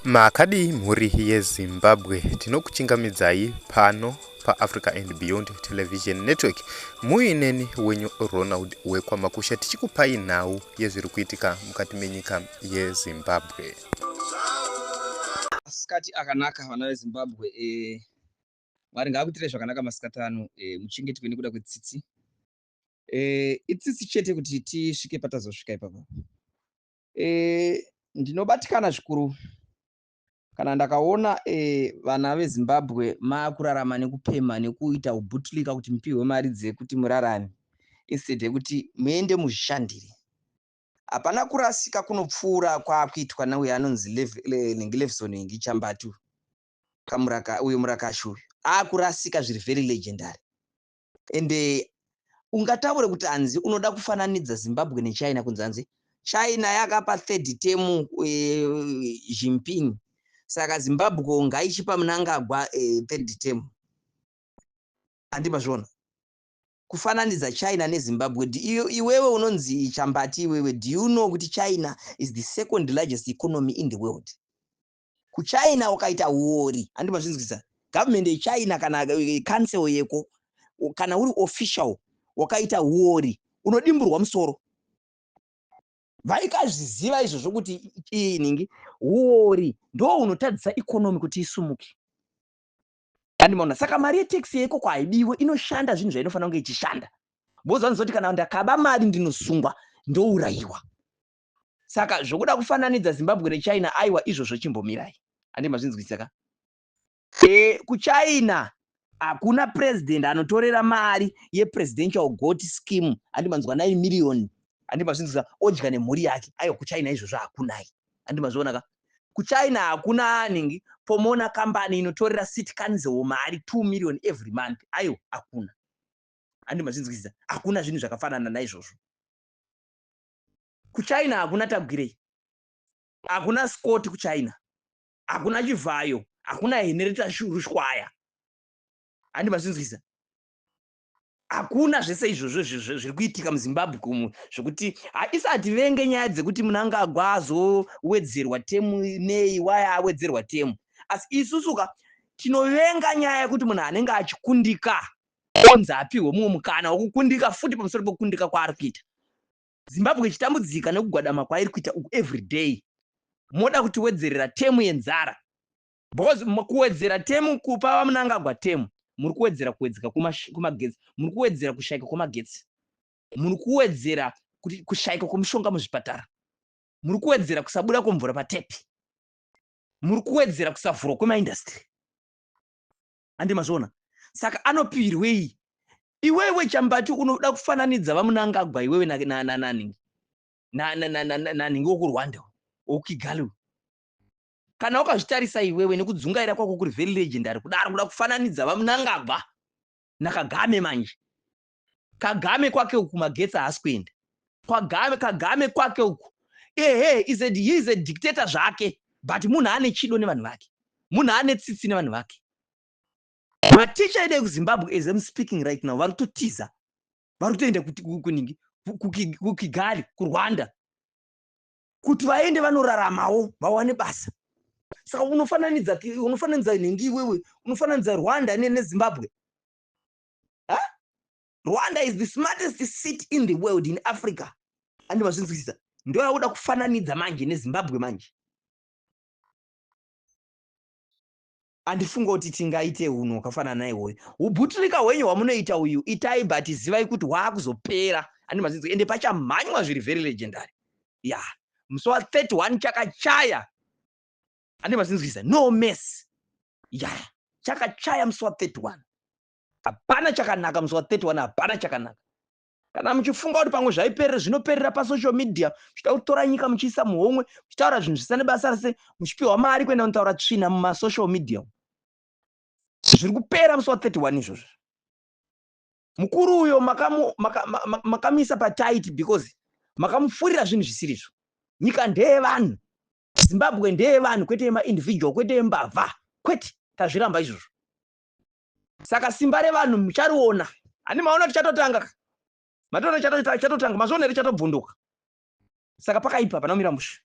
Makadii mhuri yeZimbabwe, tinokuchingamidzai pano paAfrica and Beyond Television Network muineni wenyu Ronald wekwaMakusha tichikupai nhau yezviri kuitika mukati menyika yeZimbabwe. Masikati akanaka vana veZimbabwe eh, Mwari ngaakuitire zvakanaka masikati ano eh, muchengetwe nekuda kwetsitsi eh, itsitsi chete kuti tisvike patazosvika ipapa eh, ndinobatikana zvikuru kana ndakaona eh, vana veZimbabwe maakurarama nekupemha nekuita ubutlika kuti mupihwe mari dzekuti murarame instead yekuti muende muzvishandire. Hapana kurasika kunopfuura kwaakuitwa neuyo anonzi Nhingi Levison Nhingi Chambati uyu. Kamuraka uyu murakashi uyu aakurasika zviri very legendary ende ungataure kuti hanzi unoda kufananidza Zimbabwe neChina kunzi hanzi China yakapa third term eh, Jinping saka Zimbabwe ngaichipa Mnangagwa eh, third term handi mazviona kufananidza China neZimbabwe iwewe unonzi Chambati iwewe do you know kuti China is the second largest economy in the world kuchina ukaita huori handi mazvinzwisa government yechina kana eh, council yeko kana uri official wakaita huori unodimburwa musoro vaikazviziva izvozvo kuti iyi nhingi huori ndo unotadzisa economy kuti isumuke andimaona saka mari yetax yeikoko haibiwe inoshanda zvinhu zvainofanira kunge ichishanda because vanozoti kana ndakaba mari ndinosungwa ndourayiwa Saka zvokuda kufananidza Zimbabwe neChina aiwa izvozvo chimbomirai. Handi mazvinzwisisa ka? E, kuChina hakuna president anotorera mari yepresidential goat scheme handi manzwa 9 million handi mazvinzwisisa odya nemhuri yake aiwa kuchina izvozvo hakunai handi mazviona ka kuchina hakuna ningi pomona company inotorera city council mari 2 million every month aiwa hakuna handi mazvinzwisisa hakuna zvinhu zvakafanana naizvozvo kuchina hakuna Tagwirei hakuna Scott kuchina hakuna Chivhayo hakuna Henrietta Rushwaya handi mazvinzwisa hakuna zvese izvozvo zviri kuitika muZimbabwe umu zvekuti isati venge nyaya dzekuti Mnangagwa azowedzerwa temu nei waya awedzerwa temu asi isusu ka tinovenga nyaya yekuti munhu anenge achikundika onzi apihwe mumwe mukana wekukundika futi pamusoro pekukundika kwaari kuita Zimbabwe ichitambudzika nekugwadama kwairi kuita uku everyday moda kutiwedzerera temu yenzara because kuwedzera temu kupa vaMnangagwa temu muri kuwedzera kuwedzeka kumagetsi muri kuwedzera kushaika kwemagetsi muri kuwedzera kushaika kwemishonga muzvipatara muri kuwedzera kusabuda kwemvura patepi muri kuwedzera kusavhurwa kwemaindastry handi mazviona saka anopirwei iwewe Chambati unoda kufananidza vaMnangagwa iwewe naningi naningi wokuRwanda wokuKigali kana wakazvitarisa iwewe nekudzungaira kwako kuri very legendary kudaro kuda kufananidza vaMnangagwa naKagame manje Kagame kwake uku magetsi haasi kuenda kwagame Kagame kwake uku ehe is a, he is a dictator zvake but munhu ane chido nevanhu vake munhu ane tsitsi nevanhu vake maticha edu ekuZimbabwe as I'm speaking right now vari kutotiza vari kutoenda kuningi kuKigali kuRwanda kuti vaende vanoraramawo vawane basa saka unofananidza unofananidza nhingi iwewe unofananidza Rwanda neZimbabwe huh? Rwanda is the smartest city in the world in Africa andi mazvinzwisisa ndoyauda kufananidza manje neZimbabwe manje andifunga kuti tingaite unhu hwakafanana naiwoyo ubhutirika hwenyu hwamunoita uyu itai but zivai kuti hwaakuzopera andi mazvinzwa ende pachamhanywa zviri very legendary ya yeah. Musi wa 31 chakachaya andi mazvinzwisa no mess ya yeah. Chakachaya musi wa 31 hapana chakanaka musi wa 31 hapana chakanaka kana muchifunga kuti pamwe zvaiperera zvinoperera pasocial media muchida kutora nyika muchiisa muhomwe muchitaura zvinhu zvisina nebasa rese muchipiwa mari kuenda kunotaura tsvina mumasocial media zviri kupera musi wa 31 izvozvo mukuru uyo makamisa maka, maka, maka patight because makamufurira zvinhu zvisirizvo nyika ndeyevanhu Zimbabwe ndeyevanhu kwete yemaindividual kwete yembavha kwete tazviramba izvozvo saka simba revanhu muchariona handi maona kuti chatotanga ka matoona chatotanga mazviona here chatobvunduka saka pakaipa pana kumira mushe.